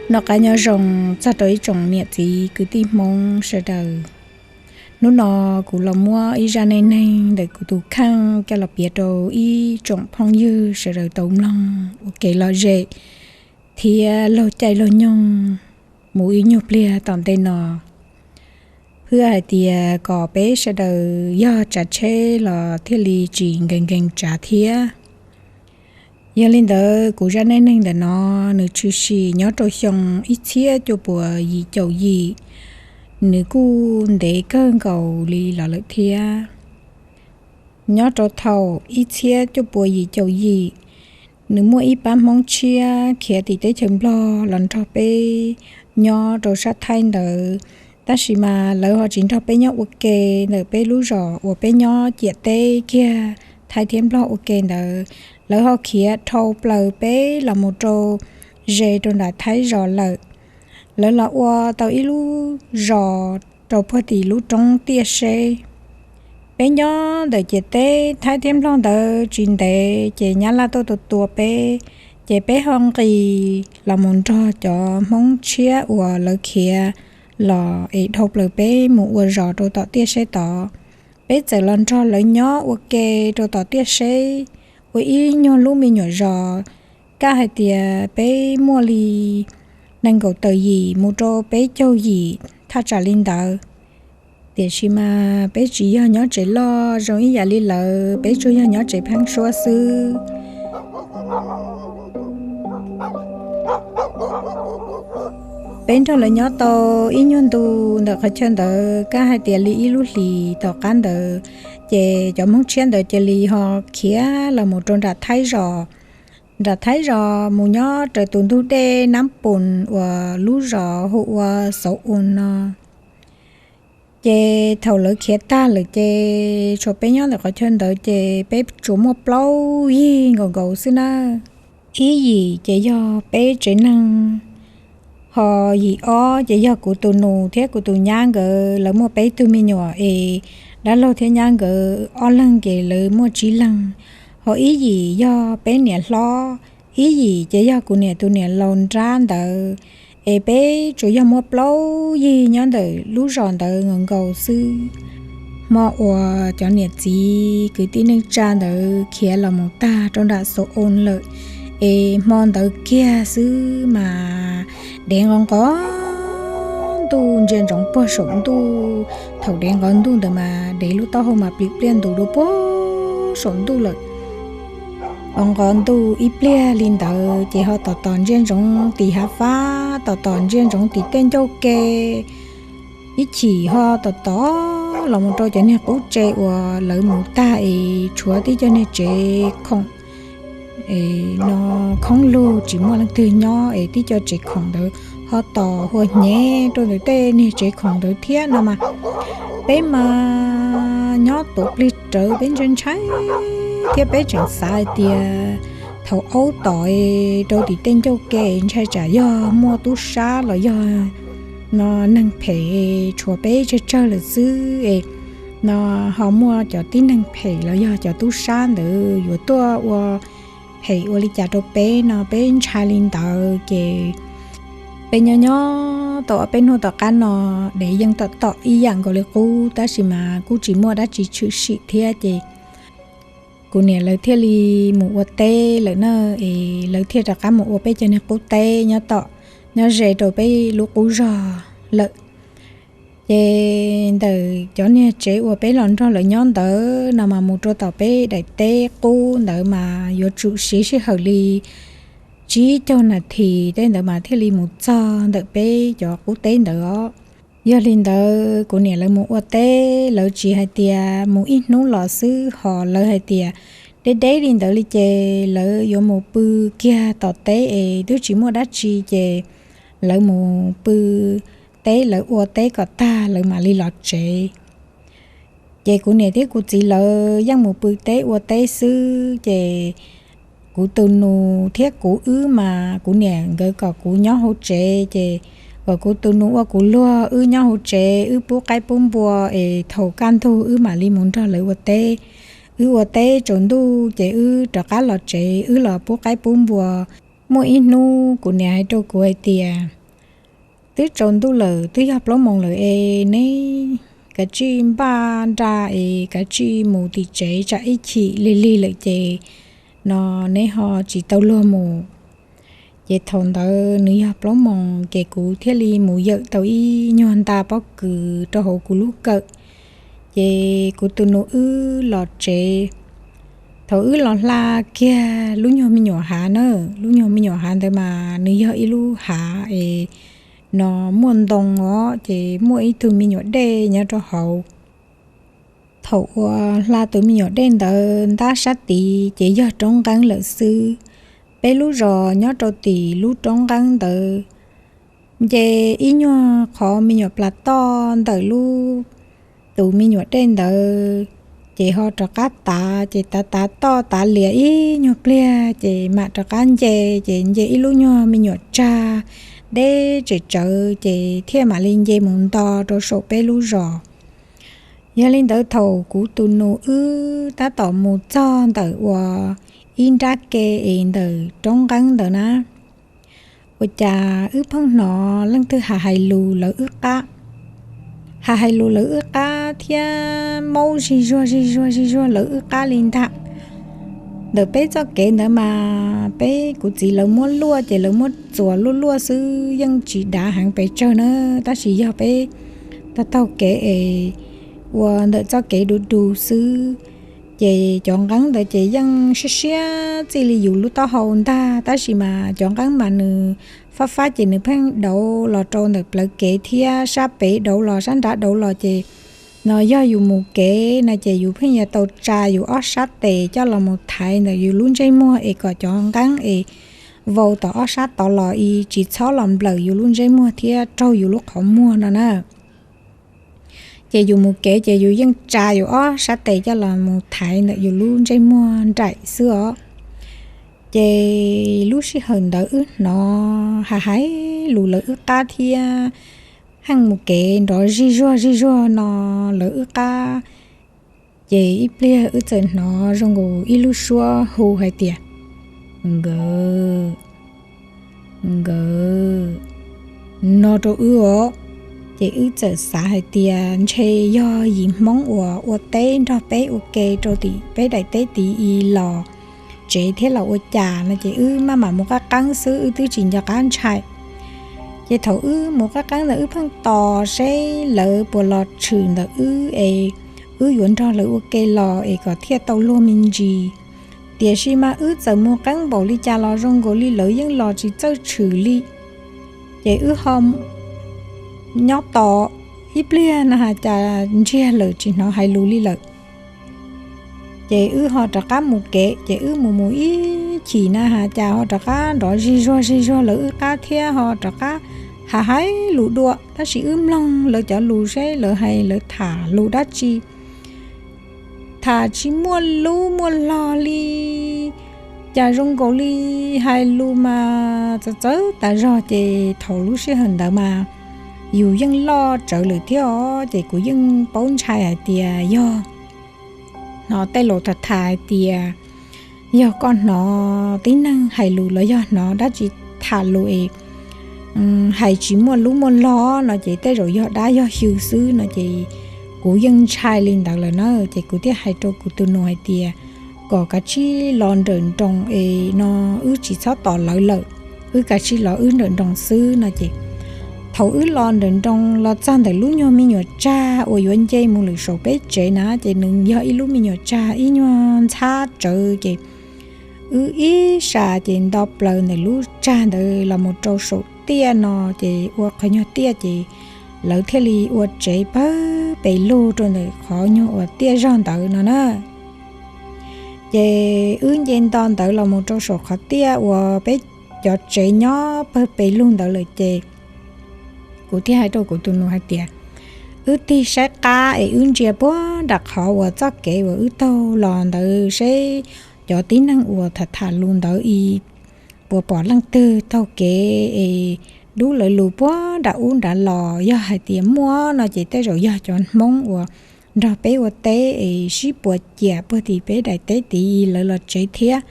Noj qab nyob zoo txog rau ib tsoom niam txiv kwv tij Hmoob sawv daws. Hnub no kuv los muab ib zaj neej neeg ntawm kuv tus kheej coj los piav rau ib tsoom phooj ywg sawv daws tau mloog ua kev lom zem thiab laug caij laug nyoog mus ib nyuag pliag tom ntej no, hwb hais tias kom peb sawv daws yog tsav tsheb los thiaj li tsis nkees nkees tsav thiab. Yog li ntawd, kuv zaj neej neeg ntawm no nws tshwm sim nyob rau xyoo ib txhiab cuaj puas yim caum yim, nws kuj ntev kawg nkaus li los lawm thiab. Nyob rau thaum ib txhiab cuaj puas yim caum yim, nws muaj ib pab Hmoob tshiab khiav tim teb chaws Nplog los nrog peb nyob rau sab Thaib ntawd, tab sis mas lawv ho tsis nrog peb nyob ua ke ntawm peb lub zos uas peb nyob ciam teb kiag Thaib thiab Nplog ua ke ntawd. Lawv ho khiav dhau plaws peb los mus rau ze rau nram Thaib zos lawm. Lawv los ua tau ib lub zos rau puag tim lub roob Tiaj Seb. Peb nyob ntawm ciam teb Thaib thiab Nplog ntawd tsis ntev ces Nyab Laj tuaj tua tua peb, ces peb ho nqis los mus nrog cov Hmoob tshiab uas lawv khiav los es dhau plaws peb mus ua zos rau tom Tiaj Seb tod. Peb txawm los nrog lawv nyob ua ke rau tom Tiaj Seb, ua ib nyuag lub me nyuam zos, kaj hais tias peb muaj li nees nkaum tawm yim mus rau peb caug yim thaj tsam li ntawd. Tiam sis mas peb tsis yog nyob tsev loj zoo ib yam li lawv, peb tsuas yog nyob tsev pheeb suab xwb. Peb nrog lawv nyob tau ib nyuag ntu ntawm qhov chaw ntawd, kaj hais tias li ib lub hlis tom qab ntawd, ces cov Hmoob tshiab ntawd cia li ho khiav los mus rau nram Thaib zos. Nram Thaib zos mus nyob raws tus ntug dej Nab Pus uas lub zos hu ua Xauv Us no. Ces thaum lawv khiav tag lawm ces tshuav peb nyob ntawm qhov chaw ntawd ces peb tsuas muaj plaub yig nkaus nkaus xwb na. Ib yim ces yog peb tsev neeg, ho yim ob ces yog kuv tus nus thiab kuv tus nyab nkawd, lawv muaj peb tug me nyuam es dab laug thiab nyab nkawd ob leeg ces lawv muaj tsib leeg. Ho ib yim yog peb niam hlob, ib yim ces yog kuv niam tus niam laus nrab ntawd, es peb tsuas yog muaj plaub yig nyob ntawm lub zos ntawd nkaus nkaus xwb. Hmo uas cov niam txiv kwv tij neej tsa ntawd khiav los mus tag rau nram Xauv Us lawm, es hmo ntawd kiag xwb mas dev nqov nqov ntuj ntsia ntsoov puag saum ntuj. Thaum dev nqov ntuj ntawd mas dev lub taub hau mas plim pliaj ntus dua puag saum ntuj lawm. Nqov nqov ntuj ib pliag li ntawd ces ho tos tos ntsia ntsoov tim hav fab, tos tos ntsia ntsoov tim tej ncauj ke. Ib chim ho tos tos los mus rau cov niag qub tsev uas lawv mus tag es tshuav tib co niag tsev khoom no khoob lug tsis muaj leej twg nyob es tib co tsev khoom ntawd ho tos huas hnyev rau ntawm tej niag tsev khoom ntawd thiab no mas peb mas nyob tuav plig rawv peb ntshai ntshai thiab peb tseem xav hais tias thaum aub tom rau tim tej ncauj ke ntshai tsam yog muaj tub sab los yog no neeg phem tshuav peb tsawg tsawg lawm xwb es no ho muaj cov tib neeg phem los yog cov tub sab ntawd yuav tuaj ua phem ua li cas rau peb no peb ntshai li ntawd ces peb nyob nyob tau ob peb hnub tom qab no dev yeej tom tom ib yam nkaus li qub tab sis mas kuj tsis muaj dab tsi tshwm sim thiab ces kuv niam lawv thiaj li mus ua teb lawm na, es lawv thiaj rov qab mus ua peb cov niag qub teb nyob tom nyob ze rau peb lub qub zos lawm. Ces ntawm cov niag tsev uas peb los nrog lawv nyob ntawd no mas mus rau tom peb daim teb qub ntawd mas yuav tsum siv sij hawm li tsib caug nas this tej ntawd mas thiaj li mus txog ntawm peb cov qub teb ntawd os. Yog li ntawd kuv niam lawv mus ua teb lawv tsis hais tias mus ib hnub los xwb ho lawv hais tias deb deb li ntawd li ces lawv yuav mus pw kiag tom teb es twb tsis muaj dab tsi ces lawv mus pw teb lawv ua teb kom tag lawv mam li los tsev. Ces kuv niam thiab kuv txiv lawv yeej mus pw teb ua teb xwb ces kuv tus nus thiab kuv wb mas kuv niam nkawd kom kuv nyob hauv tsev ces kom kuv tus nus ua kuv luag wb nyob hauv tsev wb pub qaib pub npua es thaum kaj ntug wb mam li mus nrog lawv ua teb. Wb ua teb tsaus ntuj ces wb rov qab los tsev wb los pub qaib pub npua. Muaj ib hnub kuv niam hais rau kuv hais tias Twb tsaus ntuj lawm, twb yog plaub moos lawm es neb kav tsij npaj nra es kav tsij mus tim tsev, tsam ib chim lig lig lawm ces no neb ho tsis tau luag mus. Ces thaum ntawd nws yog plaub moos ces kuv thiaj li mus yawm tau ib nyuag nta pob kws rau hauv kuv lub kawm. Ces kuv tus nus wb los tsev. Thaum wb los hla kiag lub nyuag me nyuam hav na, lub nyuag me nyuam hav ntawd mas nws yog ib lub hav es no muaj ntoo os, ces muaj ib tug me nyuam dej nyob rau hauv. Thaum uas hla tus me nyuam dej ntawd ntab sab tid ces yog roob nqeeb lawm xwb. Peb lub zos nyob rau tim lub roob nqeeb ntawd, nce ib nyuag qhov me nyuam plas toj ntawm lub, tus me nyuam dej ntawd, ces ho rov qab tav, ces tav tav toj tav lias ib nyuag pliag ces mam rov qab nce, ces nce ib lub nyuag me nyuam tsag deb tsem tsawv ces thiaj mam li nce mus nto rau saum peb lub zos. Yog li ntawd thaum kuv tus nus wb tab tom mus txog ntawm uas ib nrab ke es ntawm roob nqeeb ntawd na, ua cas wb pheej hnov leej twg hais hais lus lawv wb qab, hais hais lus lawv wb qab thiab maub zig zuag zig zuag zig zuag lawv wb qab li ntag. Ntawm peb txoj kev ntawd mas peb kuv txiv lawv muab luaj ces lawv muab txuas luaj luaj xwb, yeej tsis dav heev pes tsawg na, tab sis yog peb taug taug kev es ua ntawm txoj kev du du xwb. Ces cov nqeeb ntawd ces yeej siab siab txij li yus lub taub hau ntag, tab sis mas cov nqeeb mas nws fab fab ces nws pheej dauv los rau ntawm plawv kev thiab sab pem dauv los sab nrad dauv los ces no yog yus mus kev no ces yus pheej yuav tau tsa yus ob sab tes coj los mus thaiv ntawm yus lub ntsej muag es kom cov nqeeb es vau tom ob sab tod los es tsis txhob los nplawm yus lub ntsej muag thiab raug yus lub qhov muag no na. Ces yus mus kev ces yus yeej tsa yus ob sab tes coj los mus thaiv ntawm yus lub ntsej muag nraim xwb os. Ces lub sij hawm ntawd wb hnov hais hais lus lawv wb qab thiab heej mus kev nrov zig zuag zig zuag no lawv wb qab. Ces ib pliag wb txawm hnov zoo nkaus ib lub suab hu hais tias, nkawd, nkawd, no rau wb os. Ces wb txawm xav hais tias ntshe yog yim Hmoob uas ua teb nrog peb ua ke rau tim peb daim teb tid los tsev thiab los ua cas no ces wb maj mam mus qab qeeb xwb, wb twb tsis nco qab ntshai. Ces thaum wb mus qab qeeb ntawd wb pheej tos seb lawv puas los tshwm ntawm wb es wb yuav nrog lawv ua ke los es kom thiaj tau luag me ntsis. Tiam sis mas wb txawm mus qeeb npaum li cas los zoo nkaus li lawv yeej los tsis txawj tshwm li. Ces wb ho nyob tos ib pliag na has cas ntsiag lawm tsis hnov hais lus li lawm. Ces wb ho rov qab mus kev, ces wb mus mus ib chim na has cas ho rov qab nrov zig zuag zig zuag lawv wb qab thiab ho rov qab hais hais lus dua, tab sis wb mloog lawv cov lus seb lawv hais lawv tham lus dab tsi. Tham tsis muaj lub muaj log li, cas zoo nkaus li hais lus mas txawv txawv tas zog. Ces thaum lub sij hawm ntawd mas yus yeej loj tsawv lawm thiab os, ces kuv yeej paub ntshai hais tias yog hnov tej laus tham tham hais tias yog koj hnov tib neeg hais lus los yog hnov dab tsi tham lus es hais tsis muaj lub muaj log no ces tej zaum yog dab yog xyw xwb no ces kuv yeej ntshai li ntawd lawm na. Ces kuv thiaj hais rau kuv tus nus hais tias kom kav tsij los nrawm nroos es no wb tsis txhob tos lawv lawm, wb kav tsij los wb nrawm nroos xwb no ces thaum wb los nrawm nroos los txog ntawm lub nyuag me nyuam tsag uas yuav nce mus lawm saum peb tsev na, ces nws yog ib lub me nyuam tsag ib nyuag ntxhab tsawv ces wb ib sas ces nto plaws ntawm lub tsag ntawd los mus rau saum tiaj no, ces ua qhov nyuag tiaj ces lawv thiaj li ua tsev pawg pes lug rau ntawm qhov nyuag uas tiaj zog ntawd no na. Ces wb nce nto ntawd los mus rau saum qhov tiaj uas peb cov tsev nyob pawg pes lug ntawd lawm ces kuv thiaj hais rau kuv tus nus hais tias wb tig saib qab es wb ntsia puag nram qhov uas txoj kev uas wb taug los ntawd seb cov tib neeg uas tham tham lus ntawd es puas pom leej twg taug kev es dub lawv lus puag nram ub nrad los. Yog hais tias muaj no ces tej zaum yog cov Hmoob uas nrog peb ua teb es sib puas ciam puag tim peb daim teb tid lawv los tsev thiab.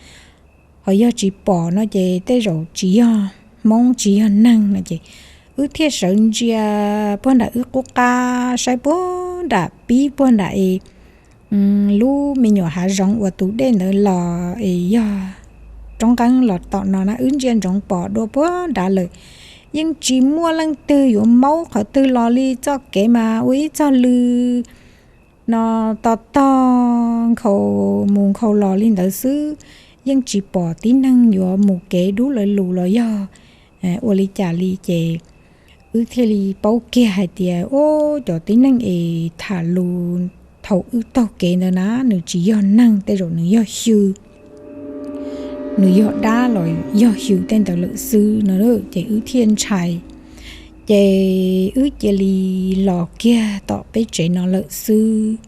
Ho yog tsis pom no ces tej zaum tsis yog Hmoob tsis yog neeg no ces wb thiaj sawv ntsia puag nram wb qub qab saib puag nram pib puag nram es lub me nyuam hav zoov uas tus dej ntawd los es yog roob nqeeb los tom no na, wb ntsia ntsoov pom dua puag nrad lawm. Yeej tsis muaj leej twg yuav maub qhov twg los li, txoj kev mas ua ib txog lw no, to tog nkhaus mus nkhaus los li ntawd xwb, yeej tsis pom tib neeg yuav mus kev dub lawv lus los yog ua li cas li. Ces wb thiaj li paub kiag hais tias, o, cov tib neeg es tham lus thaum wb taug kev ntawd na, nws tsis yog neeg, tej zaum nws yog xyw, nws yog dab los yog xyw tej ntawd lawm xwb no. Ces wb thiaj ntshai, ces wb cia li los kiag tom peb tsev no lawm xwb.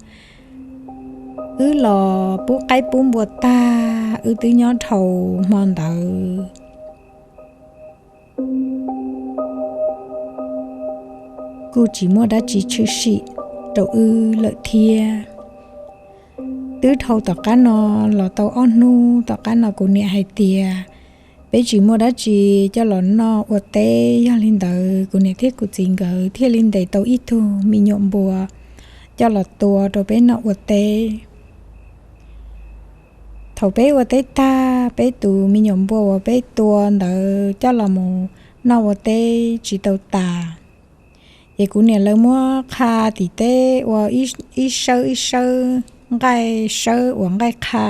Wb los pub qaib pub npua tag, wb twb nyob dhau hmo ntawd kuj tsis muaj dab tsi tshwm sim rau wb lawm thiab. Twb dhau tom qab no los tau ob hnub, tom qab no kuv niam hais tias peb tsis muaj dab tsi coj los noj ua teb, yog li ntawd kuv niam thiab kuv txiv nkawd thiaj li ntes tau ib tug me nyuam npua coj los tua rau peb noj ua teb. Thaum peb ua teb tag, peb tus me nyuam npua uas peb tua ntawd coj los mus noj ua teb tsis tau tas, ces kuv niam lawv muab qha tim teb ua ib sawb ib sawb nqaij, sawb ua nqaij qha,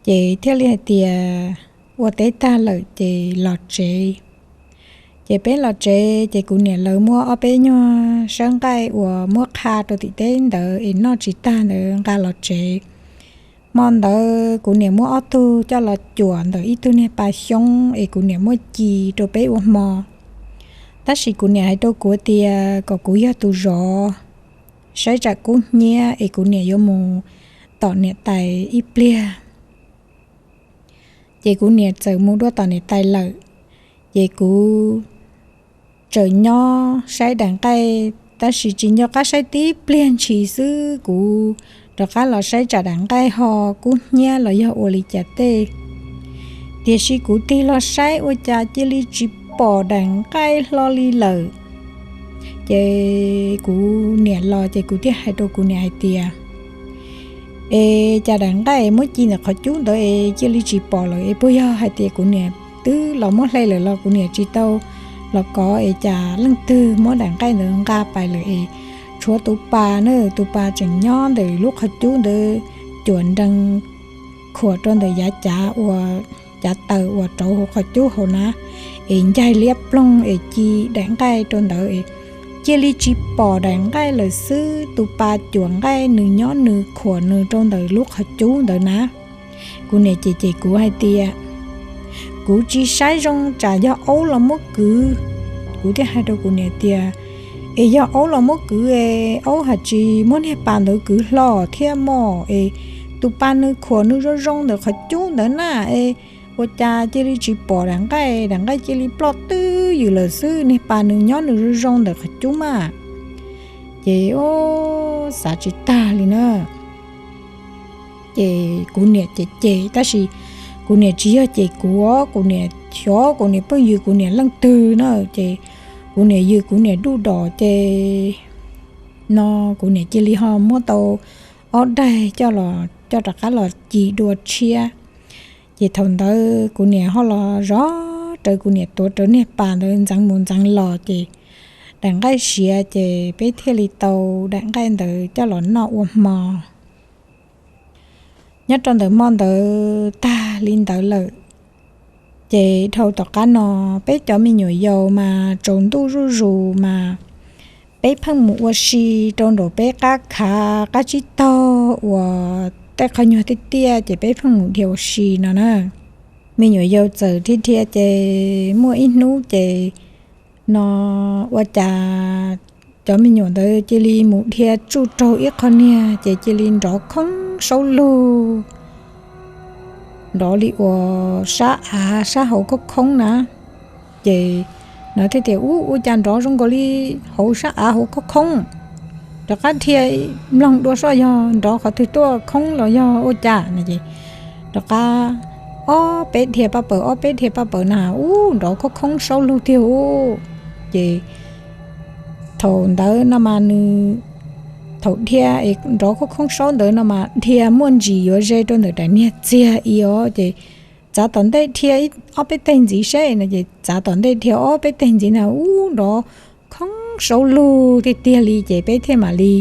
ces thiaj li hais tias ua teb tag lawm ces los tsev. Ces peb los tsev, ces kuv niam lawv muab ob peb nyuag sawb nqaij uas muab qha rau tim teb ntawd es noj tsis tag ntawd nqa los tsev. Hmo ntawd kuv niam muab ob tug coj los cuam ntawm ib tug niag pas xyoob es kuv niam muab ci rau peb ua hmo, tab sis kuv niam hais rau kuv tias kom kuv yog tus zov, saib tsam kub hnyiab es kuv niam yuav mus tom niam tais ib pliag. Ces kuv niam txawm mus dua tom niam tais lawm, ces kuv tseem nyob saib daim nqaij, tab sis tsis nco qab saib, tib pliag ntshis xwb kuv rov qab los saib tsam daim nqaij ho kub hnyiab los yog ua li cas tej. Tiam sis kuv tig los saib ua cas cia li tsis pom daim nqaij hlo li lawm. Ces kuv niam los ces kuv thiaj hais rau kuv niam hais tias, es cas daim nqaij muab ci ntawm qhov cub ntawd es cia li tsis pom lawm es puas yog hais tias kuv niam twb los muab hle lawm los kuv niam tsis tau los kov es cas leej twg muab daim nqaij ntawd nqa pais lawm es tshuav tus pas na, tus pas tseem nyob ntawm lub qhov cub ntawd cuam nrees khuam rau ntawm yav cav ua cav taws uas rauv hauv qhov cub hauv na, es ncaig liab ploog es ci daim nqaij rau ntawd es cia li tsis pom daim nqaij lawm xwb, tus pas cuam nqaij nws nyob nws khuam nws rau ntawm lub qhov cub ntawd na. Kuv niam ces ces kuv hais tias, kuv tsis saib zoo tsam yog aub los muab kwv. Kuv thiaj hais rau kuv niam tias, es yog aub los muab kwv es aub hais tsis muab niag pas ntawd kwv hlo thiab mog, es tus pas nws khuam nws zoo zoo ntawm qhov cub ntawd na, es ua cas cia li tsis pom daim nqaij, daim nqaij cia li ploj twj ywm lawm xwb, niag pas nws nyob nws zoo zoo ntawm qhov cub mas. Ces o, xav tsis tag li na. Ces kuv niam ces ces, tab sis kuv niam tsis yog ces kuv, kuv niam xyov kuv niam pheej yws kuv niam leej twg na. Ces kuv niam yws kuv niam duj dos ces no kuv niam cia li ho muab tau ob daig coj los, coj rov qab los ci dua tshiab. Ces thaum ntawd kuv niam ho los zov rawv, kuv niam tuav rawv niag pas ntawd ntxeev mus ntxeev los ces daim nqaij siav ces peb thiaj li tau daim nqaij ntawd coj los noj ua hmo. Nyob rau ntawm hmo ntawd tag li ntawd lawm, ces dhau tom qab no peb cov me nyuam yaus mas tsaus ntuj zuj zus mas peb pheej mus ua si rau nraum peb qab khav qab tsib taug uas tej qhov nyuag tiaj tiaj ces peb pheej mus dhia ua si no na. Me nyuam yaus txawm dhia dhia ces muaj ib hnub ces no ua cas cov me nyuam ntawd cia li mus dhia tsuj raug ib qho niag ces cia li nrov khoob saub lug, nrov li uas sab av sab hauv khoob khoob na. Ces no thiaj tias, ub, ua cas nrov zoo nkaus li hauv sab av hauv khoob khoob. Rov qab dhia mloog dua soj yog nrov qhov twg tuaj, khoob los yog ua cas no. Ces rov qab ob peb dhia paj paws, ob peb dhia paj paws na, ub, nrov khoob khoob saub lug tiag ub. Ces thaum ntawd no mas nws, thaum dhia es nrov khoob khoob saub ntawd no mas dhia muaj ntsis yuav ze rau ntawm daim niag txiag i os. Ces txav tom ntej dhia ob peb teg ntxiv seb no, ces txav tom ntej dhia ob peb teg ntxiv na, ub, nrov khoob saub lug tiag tiag li. Ces peb thiaj mam li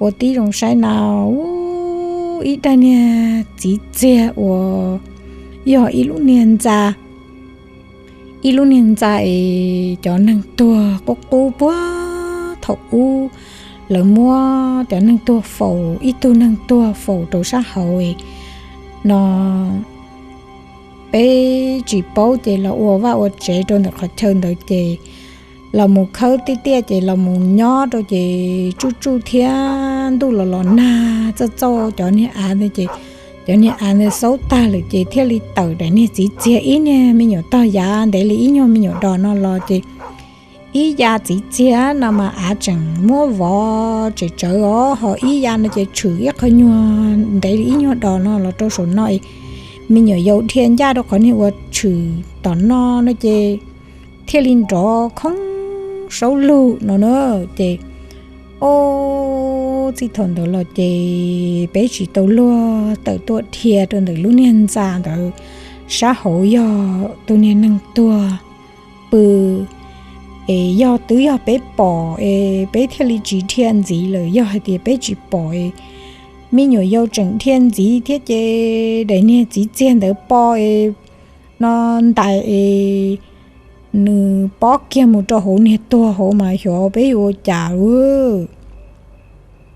ua tib zoo saib na, ub, ib daim niag txiv txiag uas yog ib lub niag ntxa, ib lub niag ntxa es cov neeg tuag qub qub puag thaum ub, lawv muab cov neeg tuag faus, ib tug neeg tuag faus rau sab hauv no. Peb tsis paub ces los ua vaj ua tsev rau ntawm qhov chaw ntawd ces los mus khawb tiaj tiaj ces los mus nyob rau ces tsuj tsuj thiab ntuj los los nag txawj txauj cov niag av ntawd ces cov niag av ntawd xaub tag lawm ces thiaj li tawm daim niag txiv txiag ib niag me nyuam tog yav ntev li ib nyuag me nyuam dos no los ces ib ya txiv txiag no mas av tseem muab vov tsem tsawv os, ho ib ya no ces tshwm ib qho nyuag ntev li ib nyuag dos no los rau saum no, me nyuam yaus dhia ncaj rau qhov niag uas tshwm tom no no ces thiaj li nrov khoob saub lug no na. Ces ob txij thaum ntawd los ces peb tsis tau luag tawm tuaj dhia rau ntawm lub niag ntxa ntawd sab hauv yog tus niag neeg tuag pw es yog twb yog peb pom es peb thiaj li tsis dhia ntxiv lawm, yog hais tias peb tsis pom es me nyuam yaus tseem dhia ntxiv thiab ces daim niag txiv txiag ntawd pom es no ntais es nws pob kiag mus rau hauv niag tuag hauv mas xyov peb yuav ua cas lauj.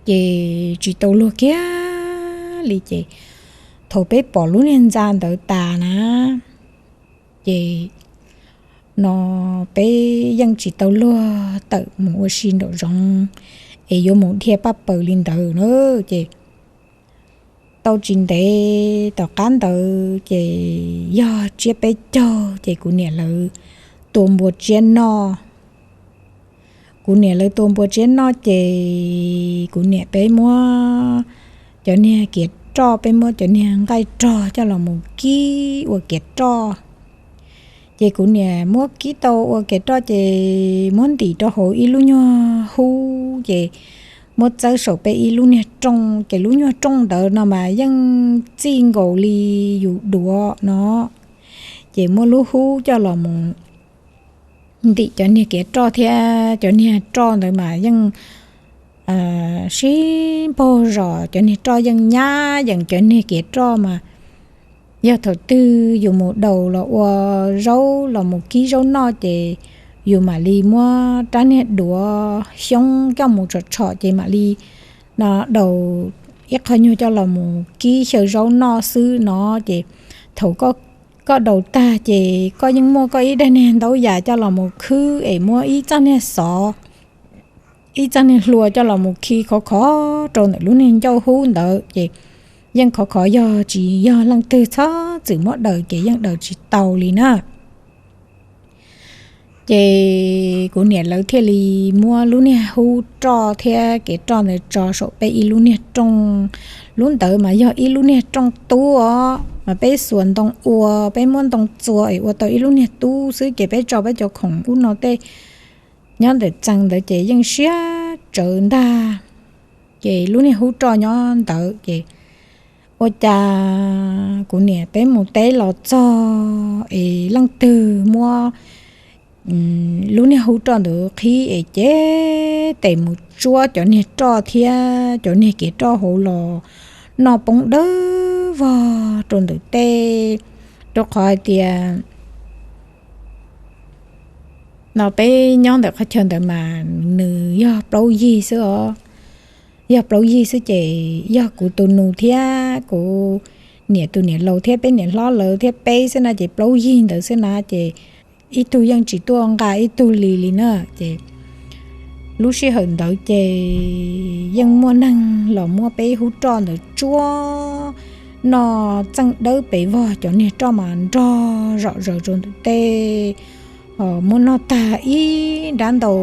Ces tsis tau luag kiag li ces thaum peb pom lub niag ntxa ntawd tas na ces no peb yeej tsis tau luag tawm mus ua si nraum zoov es yuav mus dhia paj paws li ntawd na. Ces tau tsis ntev tom qab ntawd ces yog tsiab peb caug ces kuv niam lawv tua npua tsiab noj. Kuv niam lawv tua npua tsiab noj ces kuv niam peb muab cov niag kiav roj, peb muab cov niag nqaij rog coj los mus kib ua kiav roj. Ces kuv niam muab kib tau ua kiav roj ces muab ntim rau hauv ib lub nyuag hub ces muab txawb saum peb ib lub niag rooj, ces lub nyuag rooj ntawd no mas yeej txij nkaus li yus duav no. Ces muab lub hub coj los mus ntim cov niag kiav roj thiab cov niag roj ntawd mas yeej sib npaug zos, cov niag roj yeej nyab yeem cov niag kiav roj mas yog thaum twg yus mus daus los ua zaub los mus kib zaub noj ces yus mam li muab rab niag duav xyoob coj mus tshom tshom ces mam li no daus ib qho nyuag coj los mus kib xyaw zaub noj xwb no. Ces thaum koj daus tag ces koj yeej muaj koj ib daim niag ntaub yas coj los mus khwb es muab ib txoj niag xov, ib txoj niag hlua coj los mus khi khov khov rau ntawm lub niag ncauj hub ntawd ces yeej khov khov, yog tsis yog leej twg txhob txwm muab daws ces yeej daws tsis tau li na. Ces kuv niam lawv thiaj li muab lub niag hub roj thiab kiav roj ntawd tso saum peb ib lub niag rooj. Lub ntawd mas yog ib lub niag rooj tub os, mas peb xuas ntoo ua, peb muab ntoo txua es ua tau ib lub niag tub xwb ces peb tso peb cov khoom ub no tej nyob ntawm txee ntawd ces yeej siab tsawv ntag. Ces lub niag hub roj nyob ntawd ces ua cas kuv niam peb mus teb los txog es leej twg muab lub niag hub roj ntawd qhib es ces tes mus tsuab cov niag roj thiab cov niag kiav roj hauv los noj poob dawb vog rau ntawm tej, rau qhov hais tias no peb nyob ntawm qhov chaw ntawd mas nws yog plaub yig xwb os. Yog plaub yig xwb ces yog kuv tus nus thiab kuv niam tus niam laus thiab peb niam hlob lawv thiab peb xwb na, ces plaub yig ntawd xwb na ces ib tug yeej tsis tuaj nqa ib tug li li na. Ces lub sij hawm ntawd ces yeej muaj neeg los muab peb hub roj ntawd tsuab noj txeej dawb pes vog, cov niag roj mas nrog zom zaws rau ntawm tej, muab noj tag ib nrab ntau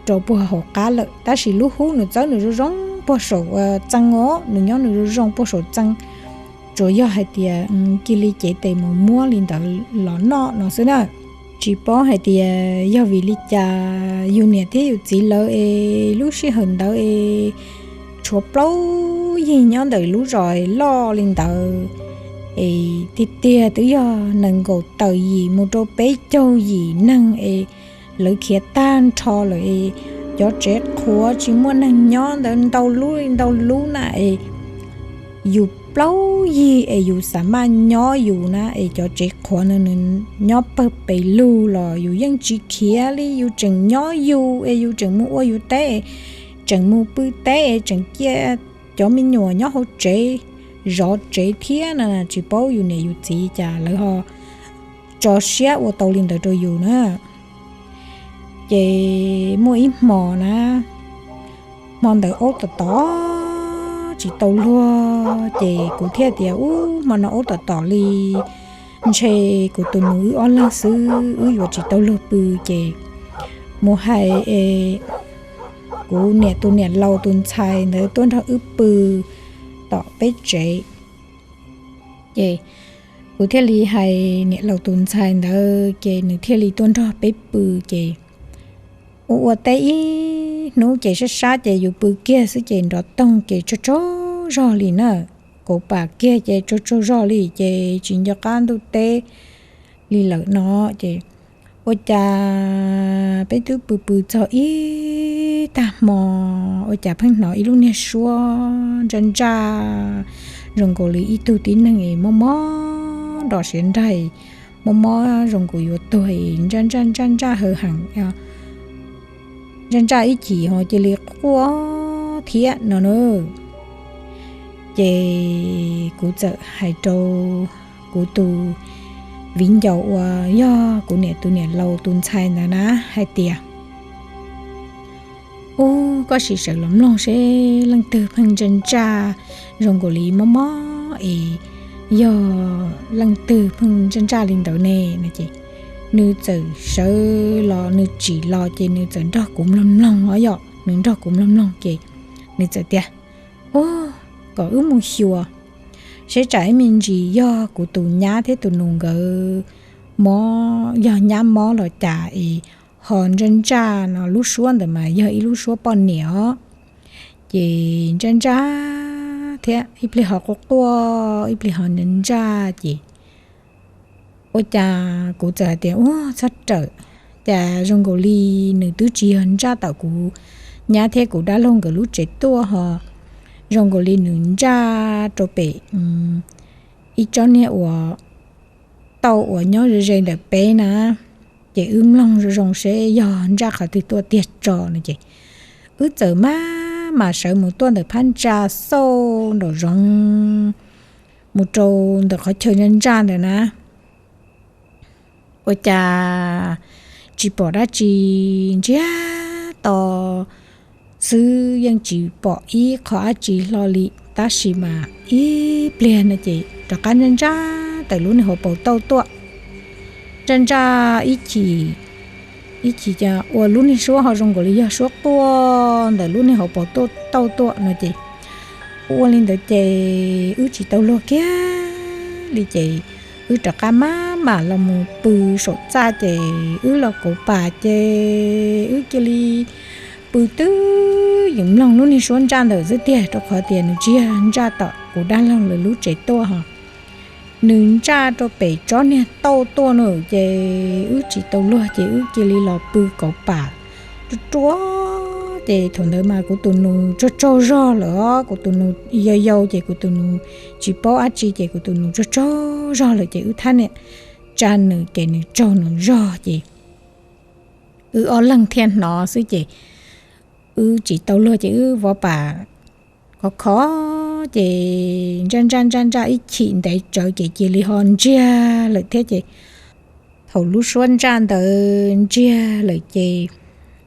rau puag hauv qab lawm, tab sis lub hub nws txawb nws zoo zoo puag saum txee os, nws nyob nws zoo zoo puag saum txee, tsuas yog hais tias cia li cev tes mus muab li ntawd los noj no xwb na. Tsis paub hais tias yog vim li cas yus niam thiab yus txiv lawv es lub sij hawm ntawd es tshuav plaub yig nyob ntawm lub zos loj li ntawd es tiag tiag twb yog nees nkaum tawm yim mus rau peb caug yim neeg es lawv khiav tag nrho lawm es cov tsev qhuav tsis muaj neeg nyob ntawd ntau lub ntau lub na es yus plaub yig es yus xav maj nyob yus na es cov tsev qhuav nws nyob pawg pes lug los yus yeej tsis khiav li, yus tseem nyob yus es yus tseem mus ua yus teb, tseem mus pw teb, tseem cia cov me nyuam nyob hauv tsev zov tsev thiab na. Tsis paub yus niam yus txiv cas lawv ho tso siab ua tau li ntawd rau yus na. Ces muaj ib hmo na, hmo ntawd aub tom tom tsis tau luag ces kuv thiaj tias, ub, hmo no aub tom tom li, ntshe kuv tus nus wb ob leeg xwb wb yuav tsis tau luag pw ces mus hais es kuv niam tus niam laus tus ntxhais ntawd tuaj nrog wb pw tom peb tsev. Ces kuv thiaj li hais niam laus tus ntxhais ntawd ces nws thiaj li tuaj nrog peb pw ces ua ua teb ib hnub ces sab sab ces yus pw kiag xwb ces nrov toog ces tsaug tsaug zog li na, kauv pam kiag ces tsaug tsaug zog li ces tsis nco qab ntuj teb li lawm no ces ua cas peb twb pw pw txog ib tag hmo ua cas pheej hnov ib lub niag suab ntsaj ntsaj zoo nkaus li ib tug tib neeg mob mob nrom siav nraig, mob mob zoo nkaus yuav tuag, ntsaj ntsaj ntsaj ntsaj haw heem, ntsaj ntsaj ib chim ho cia li quaj thiab no na. Ces kuv txawm hais rau kuv tus viv ncaus uas yog kuv niam tus niam laus tus ntxhais ntawd na hais tias, ub, koj sim sawv los mloog seb leej twg pheej ntsaj ntsaj zoo nkaus li mob mob es yog leej twg pheej ntsaj ntsaj li ntawd ne no ces nws txawm sawv los nws tsim los ces nws txawm nrog kuv mloog mloog os yom, nws nrog kuv mloog mloog ces nws txawm tias, ub, kom wb mus xyuas seb tsam ib me ntsis yog kuv tus nyab thiab tus nus nkawd mob, yog nyab mob los cas es ho ntsaj ntsaj no, lub suab ntawd mas yog ib lub suab poj niam os. Ces ntsaj ntsaj thiab ib pliag ho quaj quaj, ib pliag ho ntsaj ntsaj ces ua cas kuv txawm hais tias, ub, txhob rawm, cas zoo nkaus li nws twb tsis yog ntsaj tom kuv nyab thiab kuv dab laug nkawd lub tsev tuaj ho zoo nkaus li nws ntsaj rau pem ib tsob niag uas tauj uas nyob ze ze ntawm peb na, ces wb mloog zoo zoo seb yog ntsaj qhov twg tuaj tiag tso no ces wb txawm maj mam sawv mus tuaj ntawm phab ntsa xauj nraum zoov mus rau ntawm qhov chaw ntsaj ntsaj ntawd na. Ua cas tsis pom dab tsi, ntsiag to xwb, yeej tsis pom ib qho dab tsi hlo li. Tab sis mas ib pliag no ces rov qab ntsaj ntsaj tawm lub niag hauv paus tauj tuaj. Ntsaj ntsaj ib chim, ib chim cas ua lub niag suab ho zoo nkaus li yog suab quaj ntawm lub niag hauv paus tauj tuaj no ces ua li ntawd ces wb tsis tau luag kiag li ces wb rov qab maj mam los mus pw saum txaj ces wb los kauv pam ces wb cia li pw twb yeem mloog lub niag suab ntsaj ntawd xwb tiag, rau qhov tias nws tsis yog ntsaj tom kuv dab laug lawv lub tsev tuaj ho, nws ntsaj rau pem tsob niag tauj tuaj no ces wb tsis tau luag ces wb cia li los pw kauv pam ruaj ruaj. Ces thaum ntawd mas kuv tus nus tsaug tsaug zog lawm os, kuv tus nus yau yau ces kuv tus nus tsis paub dab tsi ces kuv tus nus tsaug tsaug zog lawm ces wb thab niam tsa nws ces nws tsaug nws zog ces wb ob leeg thiaj hnov xwb ces wb tsis tau luag ces wb vov pam khov khov ces ntsaj ntsaj ntsaj ntsaj ib chim ntev tsawv ces cia li ho ntsiag lawm thiab ces thaum lub suab ntsaj ntawd ntsiag lawm ces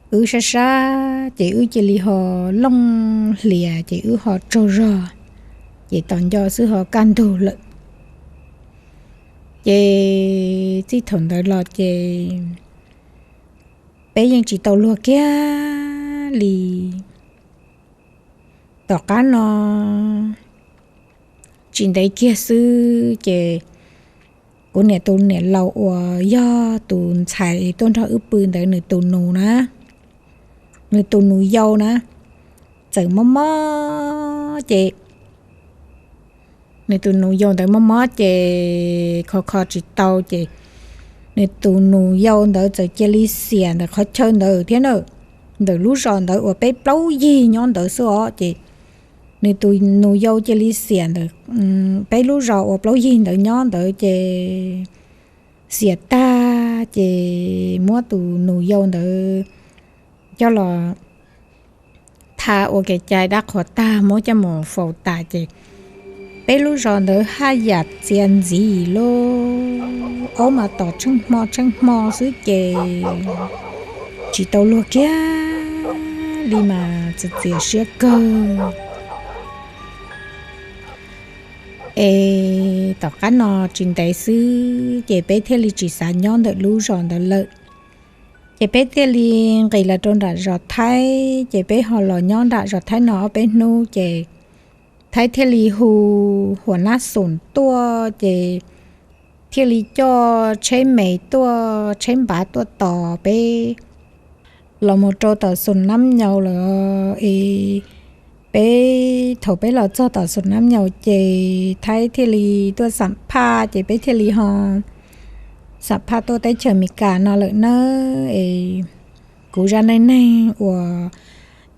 wb sab sab ces wb cia li ho looj hlias ces wb ho tsaug zog ces tos nco xwb ho kaj ntug lawm. Ces txij thaum ntawd los ces peb yeej tsis tau luag kiag li. Tom qab no tsis ntev kiag xwb ces kuv niam tus niam laus uas yog tus ntxhais tuaj nrog wb pw ntawd nws tus nus na, nws tus nus yau na, txawm mob mob ces nws tus nus yau ntawd mob mob ces kho kho tsis tau ces nws tus nus yau ntawd txawm cia li xiam ntawm qhov chaw ntawd thiab na, ntawm lub zos ntawd uas peb plaub yig nyob ntawd xwb os ces nws tus nus yau cia li xiam ntawm peb lub zos uas plaub yig ntawd nyob ntawd ces xiam tag ces muab tus nus yau ntawd coj los tha ua kev cai dab qhuas tag muab coj mus faus tas ces peb lub zos ntawd haj yam txias ntxiv lauj, aub mas tom tsheej hmo tsheej hmo xwb ces tsis tau luag kiag li mas txias txias siab kawg. Es tom qab no tsis ntev xwb ces peb thiaj li tsis xav nyob ntawm lub zos ntawd lawm. Ces peb thiaj li nqis los rau nram zos Thaib, ces peb ho los nyob nram zos Thaib no ob peb hnub ces Thaib thiaj li hu huam nab xum tuaj ces thiaj li coj tsheb mes tuaj, tsheb npav tuaj tos peb los mus rau tom Xoom Nab Nyaus lawm es peb, thaum peb los txog tom Xoom Nab Nyaus ces Thaib thiaj li tuaj xam phaj ces peb thiaj li ho xam phaj tuaj teb chaws Amelikas no lawm nawb. Es kuv zaj neej neeg uas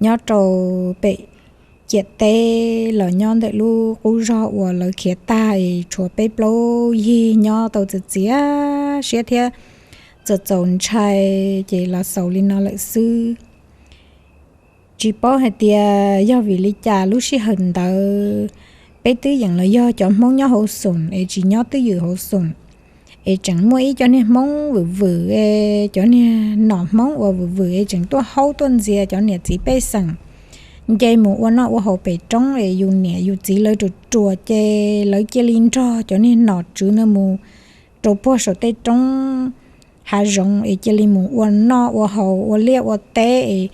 nyob rau pem ciam teb los nyob ntawm lub qub zog uas lawv khiav tag es tshuav peb plaub yig nyob tau txias txias siab thiab txaus txaus ntshai ces los xaus li no lawm xwb. Tsis paub hais tias yog vim li cas lub sij hawm ntawd peb twb yeem los yog cov Hmoob nyob hauv Xoom es tsis nyob twj ywm hauv Xoom, es tseem muaj ib cov niag Hmoob vwm vwm es cov niag nom Hmoob uas vwm vwm es tseem tuaj haub tuaj ntxias cov niam txiv pej xeem nce mus ua noj ua haus pem roob es yus niam yus txiv lawv ruam ruam ces lawv cia li nrog cov niag nom tswv ntawd mus rau puag saum tej roob hav zoov es cia li mus ua noj ua haus ua liaj ua teb es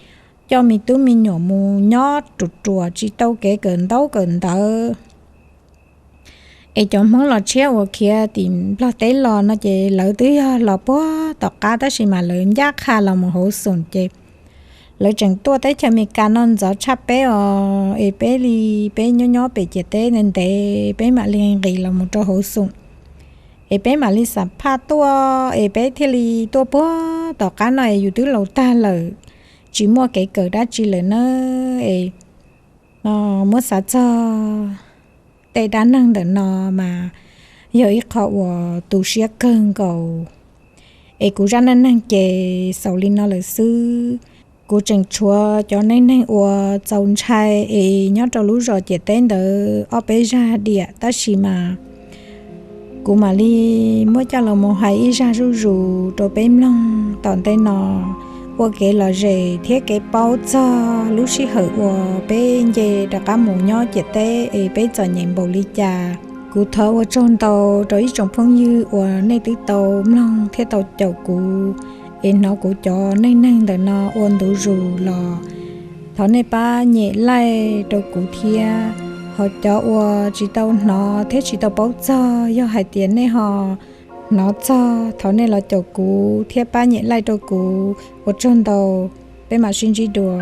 coj me tub me nyuam mus nyob ruam ruam tsis tau kev kawm ntaub kawm ntawv. Es cov Hmoob los tshiab uas khiav tim Nplog teb los no ces lawv twb yog los puag tom qab tab sis mas lawv ncaj qha los mus hauv Xoom ces lawv tseem tuaj teb chaws Amelikas no ntxov tshaj peb os. Es peb li, peb nyob nyob pem ciam teb ntev ntev peb mam li nqis los mus rau hauv Xoom es peb mam li xam phaj tuaj es peb thiaj li tuaj puag tom qab no es yus twb laus tag lawm, tsis muaj kev kawm dab tsi lawm nawb. Es no muab xav txog tej dab neeg ntawm no mas yog ib qho uas tu siab kawg nkaus. Es kuv zaj neej neeg ces xaus li no lawm xwb. Kuv tseem tshuav cov neej neeg uas txaus ntshai es nyob rau lub zos ciam teb ntawd ob peb zaj diam tab sis mas kuv mam li muab coj los mus hais ib zaj zuj zus rau peb mloog tom ntej no ua kev lom zem thiab kev paub txog lub sij hawm uas peb nce rov qab mus nyob ciam teb es peb txom nyem npaum li cas. Kuv thov ua tsaug ntau rau ib tsoom phooj ywg uas nej twb tau mloog thiab tau caum kuv es hnov kuv cov neej neeg ntawm no ua ntu zus los thov nej pab nyem like rau kuv thiab. Ho cov uas tsis tau hnov thiab tsis tau paub txog yog hais tias nej ho hnov txog thov nej los caum kuv thiab pab nyem like rau kuv. Ua tsaug ntau, peb mam sib ntsib dua.